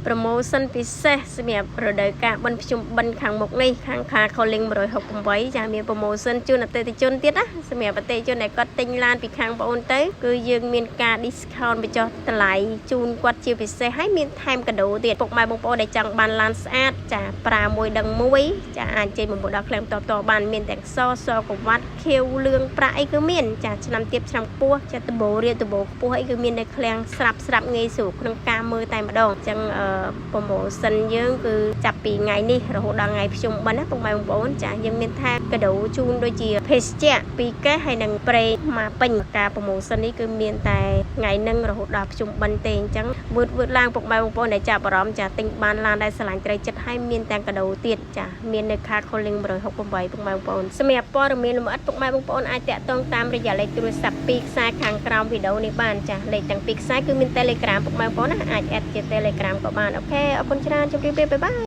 Promotion ពិសេសសម្រាប់រដូវកាលបុណ្យភ្ជុំបិណ្ឌខាងមុខនេះខាង Car Calling 168ចាមាន promotion ជូនអតិថិជនទៀតណាសម្រាប់អតិថិជនដែលគាត់ទិញឡានពីខាងបងអូនទៅគឺយើងមានការ discount បញ្ចុះតម្លៃជូនគាត់ជាពិសេសហើយមានថែមកាដូទៀតពុកម៉ែបងប្អូនដែលចង់បានឡានស្អាតចាប្រាមួយដឹងមួយចាអាចចេញមកដល់ឃ្លាំងតបតបានមានទាំងសសកវ៉ាត់ខៀវលឿងប្រាក់អីគឺមានចាឆ្នាំទៀបឆ្នាំខ្ពស់ចាដបោរៀបដបោខ្ពស់អីគឺមាននៅឃ្លាំងស្រាប់ស្រាប់ងាយស្រួលក្នុងការមើលតែម្ដងអញ្ចឹងអឺ promotion យើងគឺចាប់ពីថ្ងៃនេះរហូតដល់ថ្ងៃភ្ជុំបិណ្ឌណាពុកម៉ែបងប្អូនចាយើងមានថែមកាដូជូនដូចជាភេសជ្ជៈពីរកេសហើយនិងប្រេងមកពេញការ promotion នេះគឺមានតែថ្ងៃនឹងរហូតដល់ភ្ជុំបិណ្ឌទេអញ្ចឹងវឺតវឺតឡើងពុកម៉ែបងប្អូនដែលចាប់អារម្មណ៍ចាទិញបានឡានដែលស្រឡាញ់ត្រូវចិត្តហើយមានទាំងកាដូទៀតចាមាននៅ Car Calling 168ពុកម៉ែបងប្អូនសម្រាប់ព័ត៌មានលម្អិតពុកម៉ែបងប្អូនអាចតាក់ទងតាមរយៈលេខទូរស័ព្ទពីរខ្សែខាងក្រោមវីដេអូនេះបានចាលេខទាំងពីរខ្សែគឺមាន Telegram ពុកម៉ែបងប្អូនណាអាច add ជា Telegram ក៏បាន OK អរគុណច្រើនជម្រាបលា bye bye.